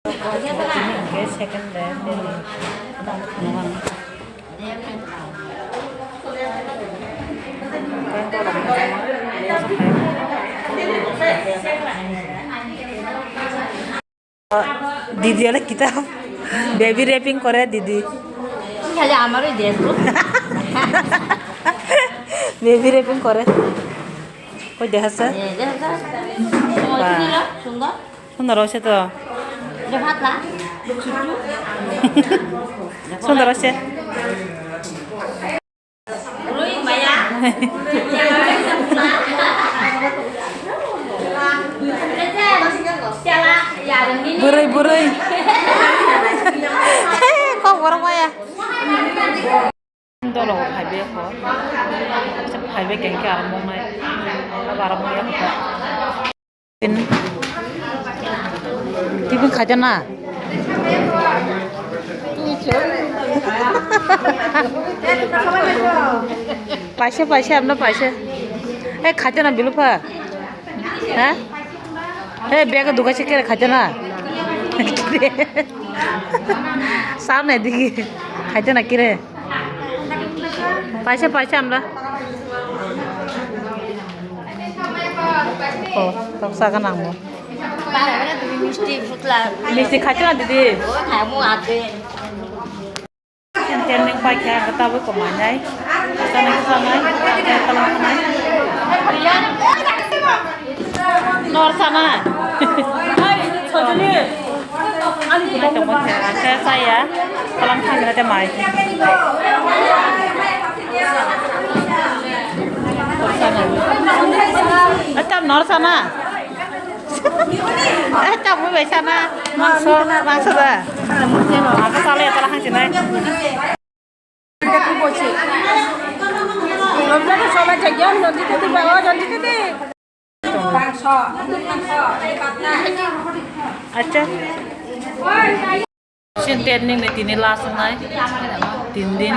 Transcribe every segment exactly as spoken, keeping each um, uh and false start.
Tini hwnkhe second day, tini. Didi ole kitab baby wrapping kore didi. Khali amar oi dress bo. Baby wrapping kore. Koi deha sa? Eh, deha sa. Ba. Sundor. Sundor oi se to. Deha ta. Sundor oi se. Bwrwi, bwrwi. Kok borok maya. Dolo phaibe kho. Phaibe kengke armong nai. Abo armong ya kho. Tibin khaitana. Paisa, paisa, amna paisa. Eh, khaitana bilupa. Ha? Eh, bag duka se kere khaitana. Samne digi. Khaitana kire. Paisa, paisa, amla. Oh, toksa ka nang mo. Misti, putla. Misti khaitana didi. Oh, khamu ate. Tending paikha, ang tabuk ko manai. Sanai, sanai, sanai, talang sanai. Nor sana. Mai tongmo khe, ang khe chaya. Talang sanai te mai. Nor sana. Ai, tabuk bai sana. Mangso, mangso da. Mangso sale, tala hangsinai. Acha. Sin ter ning ni tini last nai. Tin din.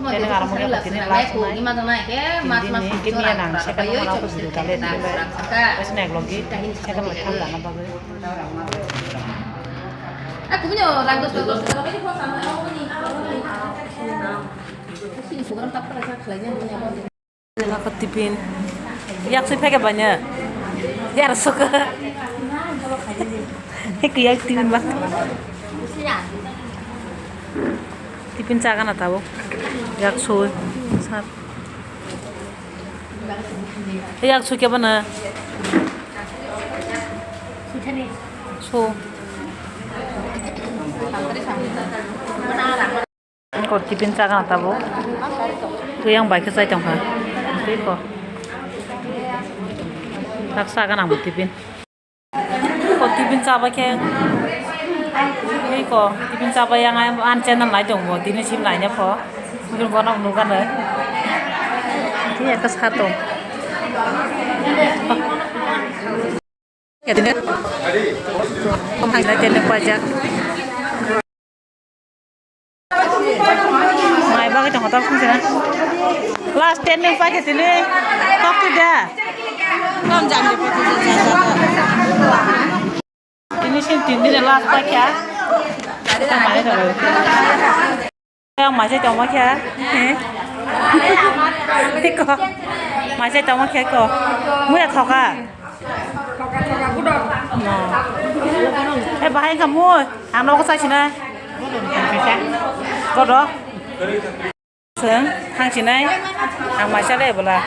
Tini aramo ya tini last nai. Tini ni kimi ya nang second one ako video dale tini bai. Wes nek logi second one tham dana bagwi. Ako tipin. Yak sui phege banya. Yar suka. Heku yak tipin bak. Tipin chaga na tabo. Yak sui. Sar. Yak sui kebana. So. Ko tipin chaga na tabo. Tui yang bai khe chai tongkha. Tui ko. Tak chaga nang bo tipin. Ko tipin chaba khe. Tui ko tipin chaba yang an channel nai tong bo. Tini sim nai nya pho. Mungkin bono nugana. Tui ya ka sa tong. Ketene. Kom hai na tene pajak. Mai bagwi tong hotor khung sina. Last ten ni pa ketene. Kok tu da. Kom jam de pati ja ja ja. Tini sin tin din last pa kya. Mai da. Yang masih tongma kya? He? Ko. Masih tongma kya ko. Muya thoka. No. Eh, bahai ka mui. Ang no ko sai sina. Kodo. Seng, hang sinai. Ang masih le bola.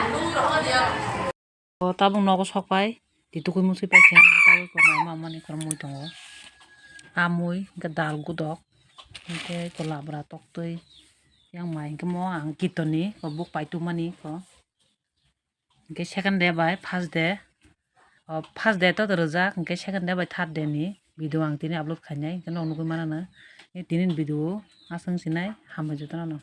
O tabuk nogo sok pai, twi tukui muchui paikha, tabuk ko mai ma mani khorok mui tongo. A mui, hwnkhe dal gudok, hwnkhe ko labra toktwi, yang mai hwnkhe mo ang kitoni, ko buk paitu mani ko. Hwnkhe second day bai first day, o first day to rijak, hwnkhe second day bai third day ni video ang tini upload khainai, hwnkhe nok nugui mano, tini ni video aswk sinai, hambai jotono no.